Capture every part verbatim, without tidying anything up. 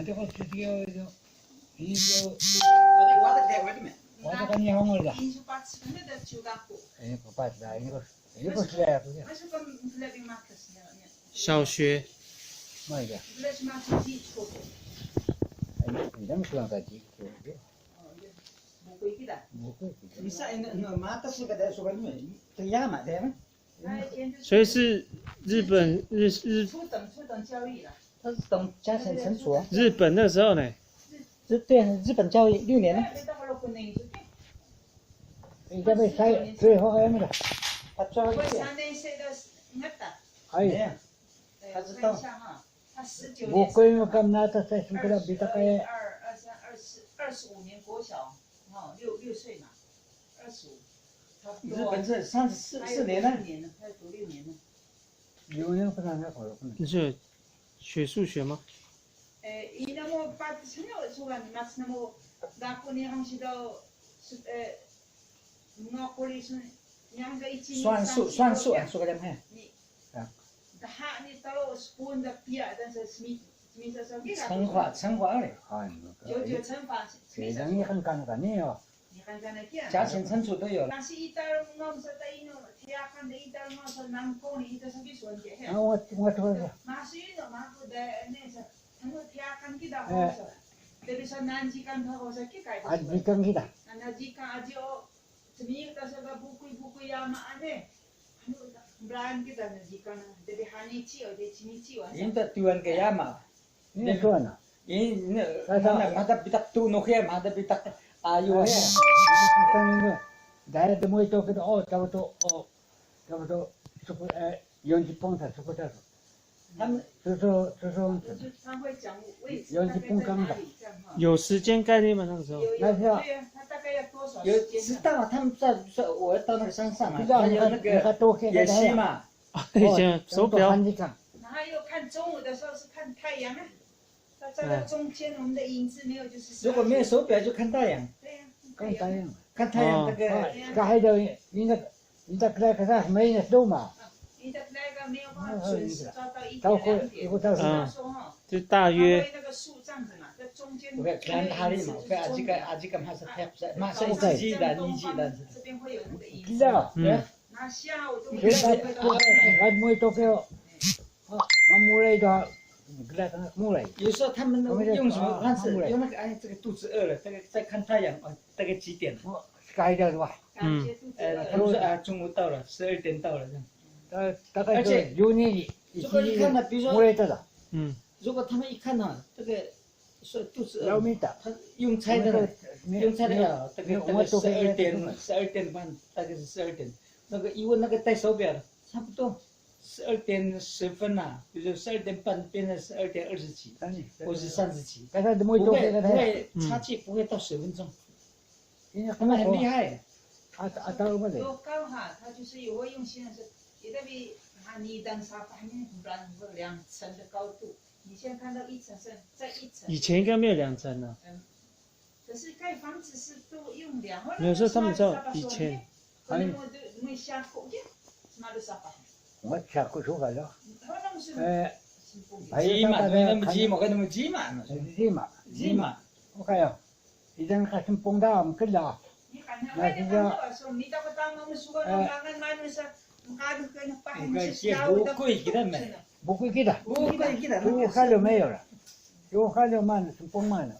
这个是这个，一个，我的，我的，我的没。我这个日本的。一个八十分的中学。哎，不八十啊，一个，一个是这样子的。还是跟那边嘛，可是那，那。小学。那个。那是嘛，是基础。哎，你，你那么喜欢搞基础的？哦，对。不会的。不会的。你上，那，那嘛，他是个在说个，你，这样嘛，对吗？ 所以是日本，日，日，初等，初等教育啦。它是等加减乘除啊。日本那时候呢？日，对啊，日本教育六年呢。你要被塞，最后还没了。他最后一届。哎呀，他知道。我看，我看那他在什么地方？二，二三，二四，二十五年国小，哦，六，六岁嘛。 二十五，差不多。日本是三十四，四年呢？四年了，快读六年了。你是学数学吗？算数，算数啊，说个什么？乘法，乘法嘞。九九乘法，你看看那个呢哦。 加减乘除都有了。啊，我，我，我，哎。啊，時間kita。Ini tuwan ka yama. Ini tuwan na. Ini, ini, mana, mada bitaq tu no hiya, mada bitaq ayu hiya. Daya demu itu kita, oh, tahu tu, oh, tahu tu, suku, eh, Yonjipong sa, suku sa. Susu, susu, Yonjipong kang sa. 有时间概念吗？那时候。那是啊。有，知道啊，他们在，在，我到那个山上啊，知道，他有那个那个，那个都可以，野溪嘛。以前手表。哦，三時間。然后又看中午的时候是看太阳啊。 它照到中间，我们的影子没有，就是如果没有手表就看太阳。对呀，看太阳。看太阳那个。哦，哦，这还有，你那个，你那个，那个啥，没人动嘛。啊，你的那个没有办法准时照到一点两点。嗯，嗯，嗯。知道说哈，就大约。它会那个树这样子嘛，在中间。我看看它的嘛，我看啊，这个，啊，这个嘛是太阳，嘛是一级的，一级的。这边会有那个影子。知道。嗯。 那下午都没有看到。有时候他们都用什么方式？用那个，哎，这个肚子饿了，这个在看太阳，哦，大概几点了？嗯。他们说，啊，中午到了，十二点到了，这样。大概是十二点。而且，如果一看呢，比如说，嗯。如果他们一看呢，这个 所以肚子饿，他用猜的呢，用猜的呀，大概，大概十二点，十二点半，大概是十二点。那个一问那个戴手表的，差不多十二点十分啊，比如说十二点半变成十二点二十几，或是三十几，不会，不会，差距不会到十分钟。他们很厉害。 Ata, ata ruma de. 有高哈，它就是有会用心的是，也特别，啊，你等沙发里面，不然会两层的高度。 你先看到一层，再一层。以前应该没有两层呢。嗯，可是盖房子是都用两，没有，所以他们知道以前。可能我都没下过，什么都啥吧。我下过手法了。好像是，哎，是不一样。Jima, 那么jima，跟他们jima呢。Jima。Jima。我看呀。 Idan ka smpung da mkla. Na siya. Bukuy kida me. Bukuy kida. Bukuy kida. Tuxal o mayo la. Tuxal o man, smpung man.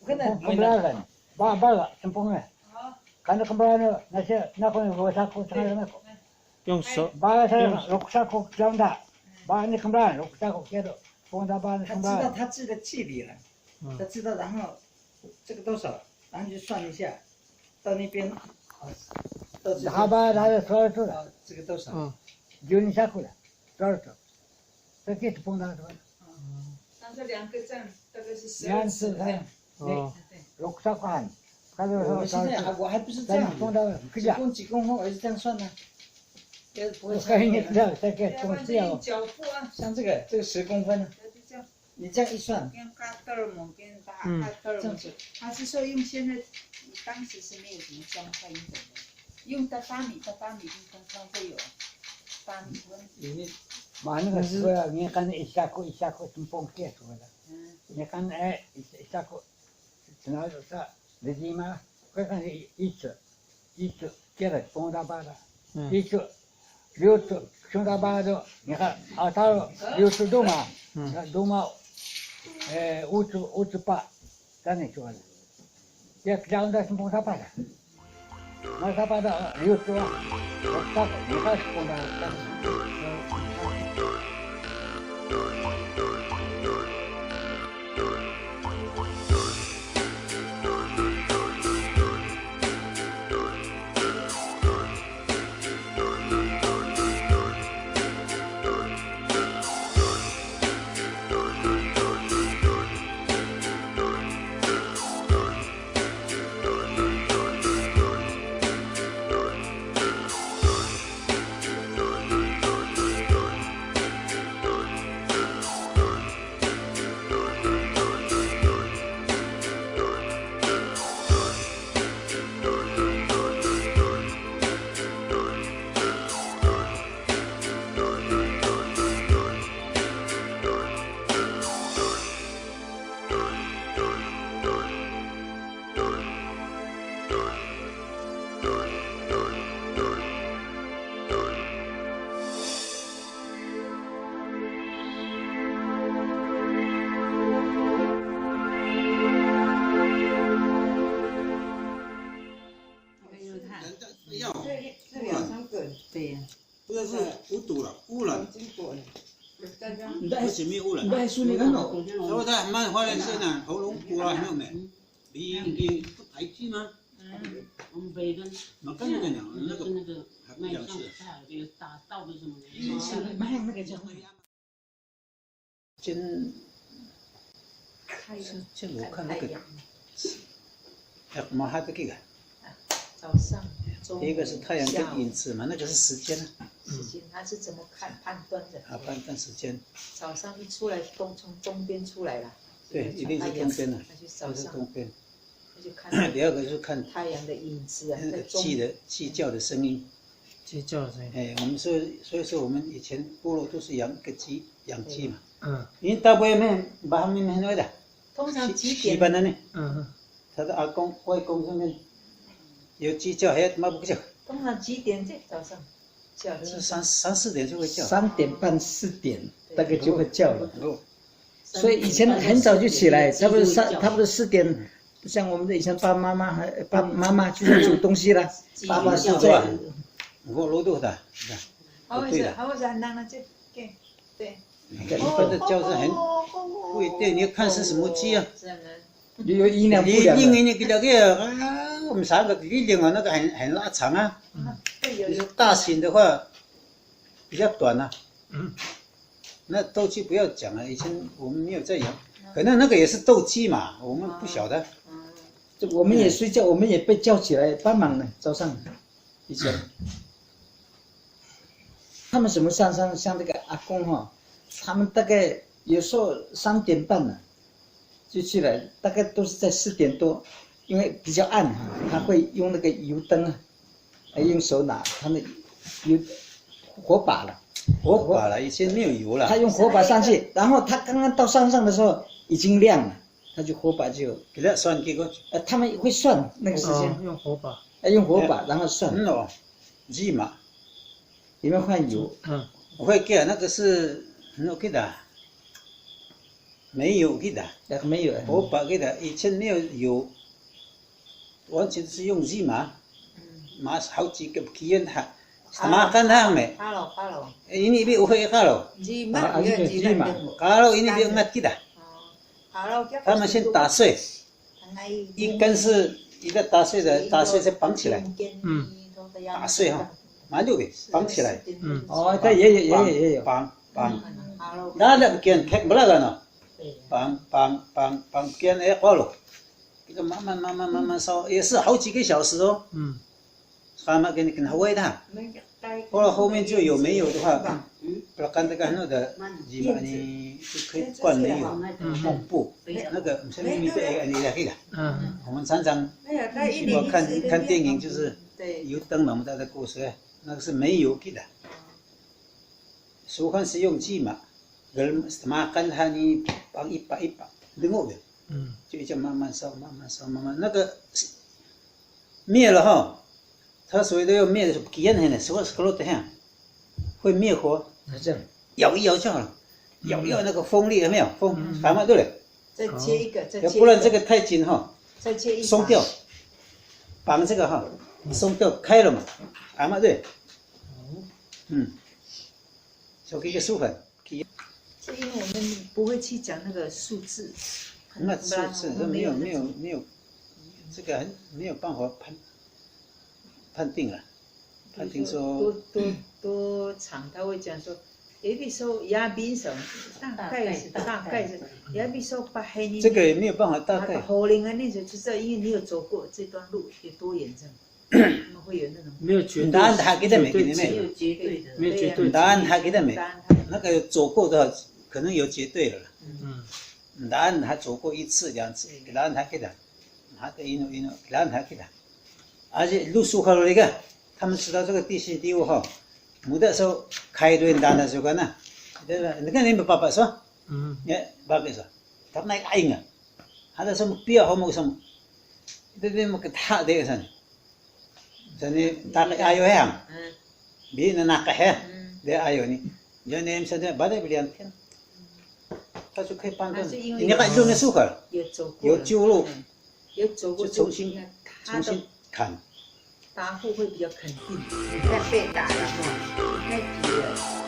Smpung kmralan. Ba, ba, smpung e. Kana kmralan, na siya, na ko, wasa ko, tanga na ko. Ba sa, ruksa ko, tanga da. Ba ni kmralan, ruksa ko, kero. Smpung da ba ni kmralan. 他知道他自己的距离了。 嗯。他知道，然后这个多少，然后就算一下，到那边，啊，到这边，Haba da da soto da. 啊，这个多少？嗯。Jun saku da. Soto. Sakit pun da. 嗯。那这两个站大概是十二尺。两尺三。哦。对，对。Ruksa ko han. 我们现在还，我还不是这样子，几公几公分，我是这样算的。要不会差不多的。我看你这样，大概多少？要不然就用脚步啊。像这个，这个十公分呢？那就这样。 你这样一算，跟cutter嘛，跟大cutter嘛，这样子。他是说用现在，当时是没有什么砖块那种的，用榻榻米，榻榻米就通常会有榻榻米。Mana ka sikuya, ngiqan isaku, isaku smpung kiya sikuya. Niqan, eh, isa, isa ku snalu sa, djima, kika ni icu, icu, kira kung daba da. Hmm. Icu, ryucu, kung daba do, niqan, ataru, ryucu duma. Hmm. Na duma, eh, ucu, ucu pa, kani cuan. Ya, kira unda sempung sapa da? Masa pada liut tu lah. Otak, maka sekolah. Ranta, 要，这两三个。对呀。不是，是污毒了，污染。经过了。不是，没有污染。Nda su ni kano. 所以他们花莲县呢，喉咙鼓啊，那种的，比，比排气吗？嗯。我们北跟，那个，那个，那个，还不讲是。卖相菜，比如打稻的什么的。嗯。卖那个叫 Cin, cin 我看那个，要 maha 这个啊。早上、中午、一个是太阳跟影子嘛，下午。那个是时间啊。时间，他是怎么看，判断的？啊，判断时间。早上一出来，东，从东边出来了。对，一定是东边的，他就早上，那是东边。 那就看，第二个是看太阳的影子啊，那个鸡的，在中，鸡叫的声音。鸡叫的声音。哎，我们说，所以说我们以前部落都是养个鸡，养鸡嘛。对。嗯。因为大部分人，把他们很会的。通常几点？西，西班牙呢？嗯嗯。他的阿公、外公上面有鸡叫，还要怎么不叫？通常几点这早上？ 叫鸡。三，三四点就会叫。三点半、四点，对。大概就会叫了。哦。所以以前很早就起来，三点半、四点就会叫。差不多三，差不多四点，像我们的以前爸爸妈妈还，爸爸妈妈就在煮东西了，鸡叫。爸爸是在。我，我，我，对。他会是，他会是很浪的，这，对，对。你看一般的叫是很，不一定，你要看是什么鸡啊。哦，这样啊。 有，有营养不良的。 Liling ini kita ke, ah, misalnya liling, 那个很，很拉长啊。嗯。你是大型的话，比较短啊。嗯。那斗鸡不要讲了，以前我们没有在养，可能那个也是斗鸡嘛，我们不晓得。嗯。这我们也睡觉，我们也被叫起来帮忙呢，早上。 以前。他们什么像，像，像这个阿公哈，他们大概有时候三点半呢，就起来，大概都是在四点多，因为比较暗哈，他会用那个油灯啊，呃，用手拿他们油，火把了。火把了，以前没有油了。他用火把上去，然后他刚刚到山上的时候已经亮了。 他就火把就，给他算给我。呃，他们会算那个时间。哦，用火把。哎，用火把，哎，然后算。嗯哦，鸡嘛。里面放油。嗯。我会给那个是，那个的，没有给的。那个没有，哎。火把给的，以前没有油，完全是用鸡嘛。嗯。嘛，好几个 kiyan ha. Makan ha me. Qalo, qalo. Eh, ini bi uxe qalo. Jima, ah, ya, ini jima. Qalo ini bi ungat kita. Oh. Qalo kiya. 他们先打碎。一根是一个打碎的，打碎再绑起来。嗯。打碎哈，蛮久的，绑起来。嗯。哦，它也有，也有，也有。绑，绑，绑。嗯，qalo. Lala kiyan, kek belaga no. Pang, pang, pang, pang, kiyan, eh, qalo. 这个慢慢，慢慢，慢慢烧，也是好几个小时哦。嗯。 Qama kini knhway da. 后来后面就有没有的话，plkan 这个很多的 jima 你就可以灌没有，嗯。Pung pu. 那个，像秘密的，哎，你来可以的。嗯。我们常常，我看，看电影就是油灯嘛，我们大家故事，那个是没有给的。 Suxan si 用 jima, gel-, stmakan hani pang ipa ipa. Dngu bi. 嗯，就一直慢慢烧，慢慢烧，慢慢那个灭了哈，它所谓的要灭的时候，不一样的，是不是？会灭火，它这样咬一咬就好了，咬一咬那个风力有没有？风，嗯。 好嘛，对不对？再切一个，再切一个。要不然这个太紧哈，再切一把。松掉，绑这个哈，松掉开了嘛，好嘛，对。嗯，少给一个舒缓。 这因为我们不会去讲那个数字，那数字，这没有，没有，没有，这个很，没有办法判，判定了，判定说，比如说多，多，多长，他会讲说，也比如说亚比什么，大概是，大概是，大概是，也比如说巴黑尼，这个也没有办法大概。 那个 Holingan 那种，就知道，因为你有走过这段路，有多远这样。 他们会有那种，没有绝对， Ndaan dha kida me, 绝对值， kida me. 没有绝对值。 Ndaan dha kida me. 那个走过的可能有绝对了啦。 嗯。 Ndaan dha 走过一次两次，ndaan dha kida. Ndaan dha inu inu, ndaan dha kida. Aji lusu kalau lega, 他们知道这个地形地物哈。 Muda so kai dui ndaan so kana. Ndaan ni papa so. 嗯。 Ya, papa so. Tapi naik aing. Ada so piya homo so. Itu dia mau ketah deh sana. Sani taqi ayo ya. Bi na naqi ya. De ayo ni. Jadi misalnya balik belian kan. 它就可以判断。它是因为 你看，用的舒缓，有走过了，有救路，嗯，有走过，就重新，就应该它的重新看。 答复会比较肯定。你太被打了哈，你太急了。